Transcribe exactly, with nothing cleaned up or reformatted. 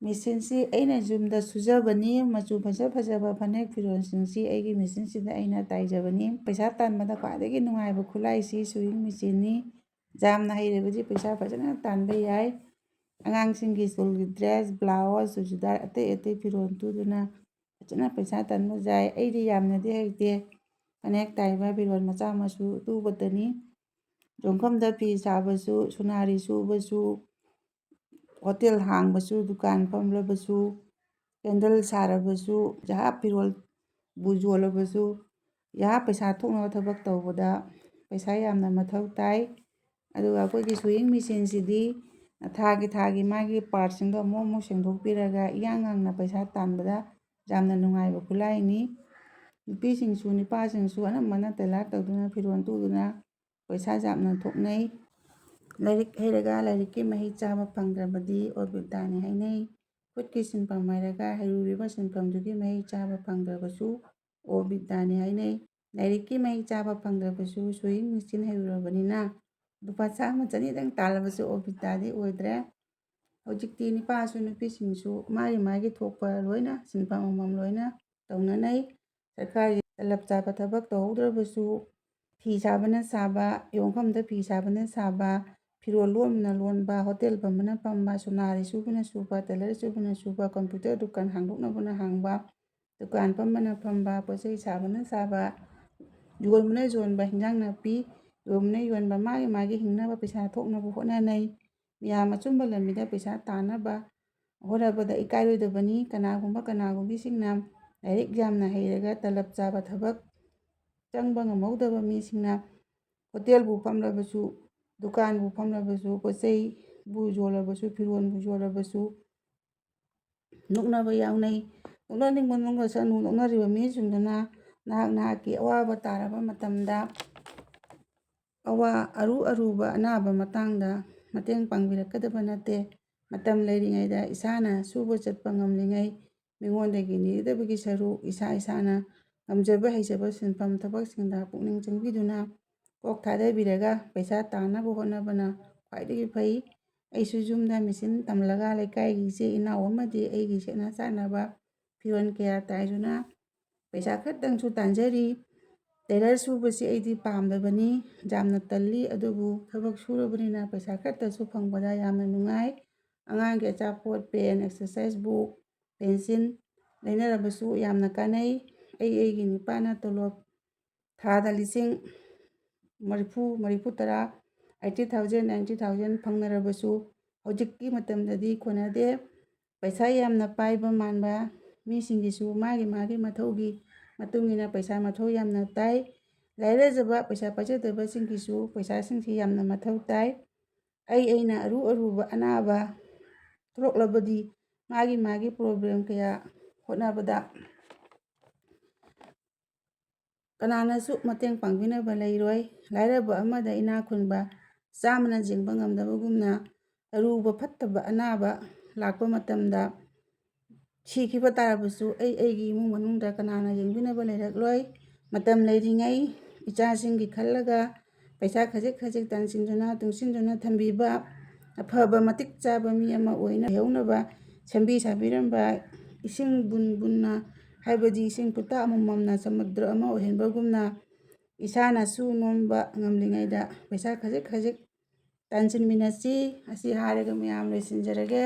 ꯃꯦꯆꯤꯟꯁꯤ ꯑꯩꯅ ꯌꯨꯝꯗ ꯁꯨꯖꯕꯅꯤ꯫ ꯃꯆꯨ ꯐꯖ ꯐꯖꯕ ꯐꯅꯦꯛ ꯐꯤꯔꯣꯜꯁꯤꯡꯁꯤ ꯑꯩꯒꯤ ꯃꯦꯆꯤꯟꯁꯤꯗ ꯑꯩꯅ ꯇꯥꯏꯖꯕꯅꯤ꯫ ꯄꯩꯁꯥ ꯇꯥꯟꯕꯗ ꯈ꯭ꯋꯥꯏꯗꯒꯤ ꯅꯨꯡꯉꯥꯏꯕ ꯈꯨꯠꯂꯥꯏꯁꯤ ꯁꯨꯋꯤꯡ ꯃꯦꯆꯤꯟꯅꯤ꯫ ꯌꯥꯝꯅ ꯍꯩꯔꯕꯗꯤ ꯄꯩꯁꯥ ꯐꯖꯅ ꯇꯥꯟꯕ ꯌꯥꯏ꯫ ꯑꯉꯥꯡꯁꯤꯡꯒꯤ ꯁ꯭ꯀꯨꯜꯒꯤ ꯗ꯭ꯔꯦꯁ, ꯕ꯭ꯂꯥꯎꯁ, ꯆꯨꯔꯤꯗꯥꯔ, ꯑꯇꯩ ꯑꯇꯩ ꯐꯤꯔꯣꯜ ꯇꯨꯗꯨꯅ ꯐꯖꯅ ꯄꯩꯁꯥ ꯇꯥꯟꯕ ꯌꯥꯏ꯫ ꯑꯩꯗꯤ ꯌꯥꯝꯅꯗꯤ ꯍꯩꯇꯦ꯫ ꯐꯅꯦꯛ ꯇꯥꯏꯕ, ꯐꯤꯔꯣꯜ ꯃꯆꯥ ꯃꯁꯨ ꯇꯨꯕꯇꯅꯤ꯫ ꯌꯣꯡꯐꯝꯗ ꯐꯤ ꯁꯥꯕꯁꯨ, ꯁꯣꯅꯥꯔꯤ ꯁꯨꯕꯁꯨ, ꯍꯣꯇꯦꯜ ꯍꯥꯡꯕꯁꯨ, ꯗꯨꯀꯥꯟ ꯐꯝꯂꯕꯁꯨ, ꯀꯦꯟꯗꯜ ꯁꯥꯔꯕꯁꯨ, ꯖꯍꯥ ꯐꯤꯔꯣꯜꯕꯨ ꯌꯣꯜꯂꯕꯁꯨ, ꯖꯍꯥ ꯄꯩꯁꯥ ꯊꯣꯛꯅꯕ ꯊꯕꯛ ꯇꯧꯕꯗ ꯄꯩꯁꯥ ꯌꯥꯝꯅ ꯃꯊꯧ ꯇꯥꯏ꯫ ꯑꯗꯨꯒ ꯑꯩꯈꯣꯏꯒꯤ ꯁꯨꯋꯤꯡ ꯃꯦꯆꯤꯟꯁꯤꯗꯤ ꯊꯥꯒꯤ ꯊꯥꯒꯤ ꯃꯥꯒꯤ ꯄꯥꯔꯠꯁꯤꯡꯗꯣ ꯑꯃꯨꯛ ꯑꯃꯨꯛ ꯁꯦꯡꯗꯣꯛꯄꯤꯔꯒ ꯏꯌꯥꯡ ꯌꯥꯡꯅ ꯄꯩꯁꯥ ꯇꯥꯟꯕꯗ ꯌꯥꯝꯅ ꯅꯨꯡꯉꯥꯏꯕ ꯈꯨꯠꯂꯥꯏꯅꯤ꯫ ꯅꯨꯄꯤꯁꯤꯡꯁꯨ ꯅꯨꯄꯥꯁꯤꯡꯁꯨ ꯑꯅꯝꯕꯅ ꯇꯦꯂꯔ ꯇꯧꯗꯨꯅ ꯐꯤꯔꯣꯜ ꯇꯨꯗꯨꯅ ꯄꯩꯁꯥ ꯌꯥꯝꯅ ꯊꯣꯛꯅꯩ꯫ ꯂꯥꯏꯔꯤꯛ ꯍꯩꯔꯒ ꯂꯥꯏꯔꯤꯛꯀꯤ ꯃꯍꯩ ꯆꯥꯕ ꯐꯪꯗ꯭ꯔꯕꯗꯤ ꯑꯣꯕꯤꯗꯥꯅꯤ ꯍꯥꯏꯅꯩ꯫ ꯈꯨꯠꯀꯤ ꯁꯤꯟꯐꯝ ꯍꯩꯔꯒ ꯍꯩꯔꯨꯔꯤꯕ ꯁꯤꯟꯐꯝꯗꯨꯒꯤ ꯃꯍꯩ ꯆꯥꯕ ꯐꯪꯗ꯭ꯔꯕꯁꯨ ꯑꯣꯕꯤꯗꯥꯅꯤ ꯍꯥꯏꯅꯩ꯫ ꯂꯥꯏꯔꯤꯛꯀꯤ ꯃꯍꯩ ꯆꯥꯕ ꯐꯪꯗ꯭ꯔꯕꯁꯨ ꯁꯨꯋꯤꯡ ꯃꯦꯆꯤꯟ ꯍꯩꯔꯨꯔꯕꯅꯤꯅ ꯂꯨꯄꯥ ꯆꯥꯝꯃ ꯆꯅꯤꯗꯪ ꯇꯥꯜꯂꯕꯁꯨ ꯑꯣꯕꯤꯗꯥꯗꯤ ꯑꯣꯏꯗ꯭ꯔꯦ꯫ ꯍꯧꯖꯤꯛꯇꯤ ꯅꯨꯄꯥꯁꯨ ꯅꯨꯄꯤꯁꯤꯡꯁꯨ ꯃꯥꯒꯤ ꯃꯥꯒꯤ ꯊꯣꯛꯄ ꯂꯣꯏꯅ ꯁꯤꯟꯐꯝ ꯑꯃꯃꯝ ꯂꯣꯏꯅ ꯇꯧꯅꯅꯩ꯫ ꯁꯔꯀꯥꯔꯒꯤ ꯇꯂꯕ ꯆꯥꯕ ꯊꯕꯛ ꯇꯧꯍꯧꯗ꯭ꯔꯕꯁꯨ ꯐꯤ ꯁꯥꯕꯅ ꯁꯥꯕ, ꯌꯣꯡꯐꯝꯗ ꯐꯤ ꯁꯥꯕꯅ ꯁꯥꯕ, ꯐꯤꯔꯣꯜ ꯂꯣꯟꯕꯅ ꯂꯣꯟꯕ, ꯍꯣꯇꯦꯜ ꯐꯝꯕꯅ ꯐꯝꯕ, ꯁꯣꯅꯥꯔꯤ ꯁꯨꯕꯅ ꯁꯨꯕ, ꯇꯦꯂꯔ ꯁꯨꯕꯅ ꯁꯨꯕ, ꯀꯝꯄ꯭ꯌꯨꯇꯔ ꯗꯨꯀꯥꯟ ꯍꯥꯡꯗꯣꯛꯅꯕꯅ ꯍꯥꯡꯕ, ꯗꯨꯀꯥꯟ ꯐꯝꯕꯅ ꯐꯝꯕ, ꯄꯣꯠ ꯆꯩ ꯁꯥꯕꯅ ꯁꯥꯕ, ꯌꯣꯟꯕꯅ ꯌꯣꯟꯕ, ꯍꯤꯟꯖꯥꯡ ꯅꯥꯄꯤ ꯌꯣꯟꯕꯅ ꯌꯣꯟꯕ, ꯃꯥꯒꯤ ꯃꯥꯒꯤ ꯍꯤꯡꯅꯕ ꯄꯩꯁꯥ ꯊꯣꯛꯅꯕ ꯍꯣꯠꯅꯅꯩ꯫ ꯃꯌꯥꯝ ꯑꯆꯨꯝꯕ ꯂꯝꯕꯤꯗ ꯄꯩꯁꯥ ꯇꯥꯟꯅꯕ ꯍꯣꯠꯅꯕꯗ ꯏꯀꯥꯏꯔꯣꯏꯗꯕꯅꯤ꯫ ꯀꯅꯥꯒꯨꯝꯕ ꯀꯅꯥꯒꯨꯝꯕꯤꯁꯤꯡꯅ ꯂꯥꯏꯔꯤꯛ ꯌꯥꯝꯅ ꯍꯩꯔꯒ ꯇꯂꯕ ꯆꯥꯕ ꯊꯕꯛ ꯆꯪꯕ ꯉꯝꯍꯧꯗꯕ ꯃꯤꯁꯤꯡꯅ ꯍꯣꯇꯦꯜꯕꯨ ꯐꯝꯂꯕꯁꯨ, ꯗꯨꯀꯥꯟꯕꯨ ꯐꯝꯂꯕꯁꯨ, ꯄꯣꯠ ꯆꯩꯕꯨ ꯌꯣꯜꯂꯕꯁꯨ, ꯐꯤꯔꯣꯜꯕꯨ ꯌꯣꯜꯂꯕꯁꯨ ꯅꯣꯛꯅꯕ ꯌꯥꯎꯅꯩ꯫ ꯅꯣꯛꯅꯅꯤꯡꯕ ꯅꯣꯛꯅꯁꯅꯨ꯫ ꯅꯣꯛꯅꯔꯤꯕ ꯃꯤꯁꯤꯡꯗꯨꯅ ꯅꯍꯥꯛ ꯅꯍꯥꯛꯀꯤ ꯑꯋꯥꯕ ꯇꯥꯔꯕ ꯃꯇꯝꯗ ꯑꯋꯥ-, ꯑꯔꯨ ꯑꯔꯨꯕ ꯑꯅꯥꯕ ꯃꯇꯥꯡꯗ ꯃꯇꯦꯡ ꯄꯥꯡꯕꯤꯔꯛꯀꯗꯕ ꯅꯠꯇꯦ꯫ ꯃꯇꯝ ꯂꯩꯔꯤꯉꯩꯗ ꯏꯁꯥꯅ ꯁꯨꯕ ꯆꯠꯄ ꯉꯝꯂꯤꯉꯩ ꯃꯤꯉꯣꯟꯗꯒꯤ ꯅꯤꯒꯗꯕꯒꯤ ꯁꯔꯨꯛ ꯏꯁꯥ ꯏꯁꯥꯅ ꯉꯝꯖꯕ ꯍꯩꯖꯕ ꯁꯤꯟꯐꯝ ꯊꯕꯛꯁꯤꯡꯗ ꯄꯨꯛꯅꯤꯡ ꯆꯪꯕꯤꯗꯨꯅ ꯀꯣꯛ ꯊꯥꯗꯕꯤꯔꯒ ꯄꯩꯁꯥ ꯇꯥꯟꯅꯕ ꯍꯣꯠꯅꯕꯅ ꯈ꯭ꯋꯥꯏꯗꯒꯤ ꯐꯩ꯫ ꯑꯩꯁꯨ ꯌꯨꯝꯗ ꯃꯦꯆꯤꯟ ꯇꯝꯂꯒ ꯂꯩꯀꯥꯏꯒꯤ ꯏꯆꯦ ꯏꯅꯥꯎ ꯑꯃꯗꯤ ꯑꯩꯒꯤ ꯁꯦꯠꯅ ꯆꯥꯅꯕ ꯐꯤꯔꯣꯜ ꯀꯌꯥ ꯇꯥꯏꯗꯨꯅ ꯄꯩꯁꯥ ꯈꯛꯇꯪꯁꯨ ꯇꯥꯟꯖꯔꯤ꯫ ꯇꯦꯂꯔ ꯁꯨꯕꯁꯤ ꯑꯩꯗꯤ ꯄꯥꯝꯗꯕꯅꯤ, ꯌꯥꯝꯅ ꯇꯜꯂꯤ, ꯑꯗꯨꯕꯨ ꯊꯕꯛ ꯁꯨꯔꯕꯅꯤꯅ ꯄꯩꯁꯥ ꯈꯛꯇꯁꯨ ꯐꯪꯕꯗ ꯌꯥꯝꯅ ꯅꯨꯡꯉꯥꯏ꯫ ꯑꯉꯥꯡꯒꯤ ꯑꯆꯥꯄꯣꯠ, ꯄꯦꯟ, ꯑꯦꯛꯁꯔꯁꯥꯏꯁ ꯕꯨꯛ, ꯄꯦꯟꯁꯤꯜ ꯂꯩꯅꯔꯕꯁꯨ ꯌꯥꯝꯅ ꯀꯥꯟꯅꯩ꯫ ꯑꯩ ꯑꯩꯒꯤ ꯅꯨꯄꯥꯅ ꯇꯣꯂꯣꯞ ꯊꯥꯗ ꯂꯤꯁꯤꯡ ꯃꯔꯤꯐꯨ, ꯃꯔꯤꯐꯨ ꯇꯔꯥ, eighty thousand, ninety thousand ꯐꯪꯅꯔꯕꯁꯨ ꯍꯧꯖꯤꯛꯀꯤ ꯃꯇꯝꯗꯗꯤ ꯀꯣꯟꯅꯗꯦ꯫ ꯄꯩꯁꯥ ꯌꯥꯝꯅ ꯄꯥꯏꯕ ꯃꯥꯟꯕ ꯃꯤꯁꯤꯡꯒꯤꯁꯨ ꯃꯥꯒꯤ ꯃꯥꯒꯤ ꯃꯊꯧꯒꯤ ꯃꯇꯨꯡ ꯏꯟꯅ ꯄꯩꯁꯥ ꯃꯊꯧ ꯌꯥꯝꯅ ꯇꯥꯏ꯫ ꯂꯥꯏꯔꯖꯕ, ꯄꯩꯁꯥ ꯄꯥꯏꯖꯗꯕꯁꯤꯡꯒꯤꯁꯨ ꯄꯩꯁꯥꯁꯤꯡꯁꯤ ꯌꯥꯝꯅ ꯃꯊꯧ ꯇꯥꯏ꯫ ꯑꯩ ꯑꯩꯅ ꯑꯔꯨ ꯑꯔꯨꯕ ꯑꯅꯥꯕ ꯊꯣꯛꯂꯛꯂꯕꯗꯤ ꯃꯥꯒꯤ ꯃꯥꯒꯤ ꯄ꯭ꯔꯣꯕ꯭ꯂꯦꯝ ꯀꯌꯥ ꯍꯣꯠꯅꯕꯗ ꯀꯅꯥꯅꯁꯨ ꯃꯇꯦꯡ ꯄꯥꯡꯕꯤꯅꯕ ꯂꯩꯔꯣꯏ꯫ ꯂꯥꯏꯔꯕ ꯑꯃꯗ ꯏꯅꯥꯛ ꯈꯨꯟꯕ ꯆꯥꯝꯃꯅ ꯌꯦꯡꯕ ꯉꯝꯗꯕꯒꯨꯝꯅ, ꯑꯔꯨꯕ ꯐꯠꯇꯕ ꯑꯅꯥꯕ ꯂꯥꯛꯄ ꯃꯇꯝꯗ ꯁꯤꯈꯤꯕ ꯇꯥꯔꯕꯁꯨ ꯑꯩ ꯑꯩꯒꯤ ꯏꯃꯨꯡ ꯃꯅꯨꯡꯗ ꯀꯅꯥꯅ ꯌꯦꯡꯕꯤꯅꯕ ꯂꯩꯔꯛꯂꯣꯏ꯫ ꯃꯇꯝ ꯂꯩꯔꯤꯉꯩ ꯏꯆꯥꯁꯤꯡꯒꯤ ꯈꯜꯂꯒ ꯄꯩꯁꯥ ꯈꯖꯤꯛ ꯈꯖꯤꯛ ꯇꯥꯟꯁꯤꯟꯗꯨꯅ, ꯇꯨꯡꯁꯤꯟꯗꯨꯅ ꯊꯝꯕꯤꯕ, ꯑꯐꯕ ꯃꯇꯤꯛ ꯆꯥꯕ ꯃꯤ ꯑꯃ ꯑꯣꯏꯅ ꯂꯩꯍꯧꯅꯕ ꯁꯦꯝꯕꯤ ꯁꯥꯕꯤꯔꯝꯕ, ꯏꯁꯤꯡ ꯕꯨꯟ ꯕꯨꯟꯅ, ꯍꯥꯏꯕꯗꯤ ꯏꯁꯤꯡ ꯄꯨꯇꯥ ꯑꯃꯃꯝꯅ ꯁꯃꯨꯗ꯭ꯔ ꯑꯃ ꯑꯣꯏꯍꯟꯕꯒꯨꯝꯅ, ꯏꯁꯥꯅꯁꯨ ꯅꯣꯝꯕ ꯉꯝꯂꯤꯉꯩꯗ ꯄꯩꯁꯥ ꯈꯖꯤꯛ ꯈꯖꯤꯛ ꯇꯥꯟꯁꯤꯟꯃꯤꯟꯅꯁꯤ꯫ ꯑꯁꯤ ꯍꯥꯏꯔꯒ ꯃꯌꯥꯝ ꯂꯣꯏꯁꯤꯟꯖꯔꯒꯦ꯫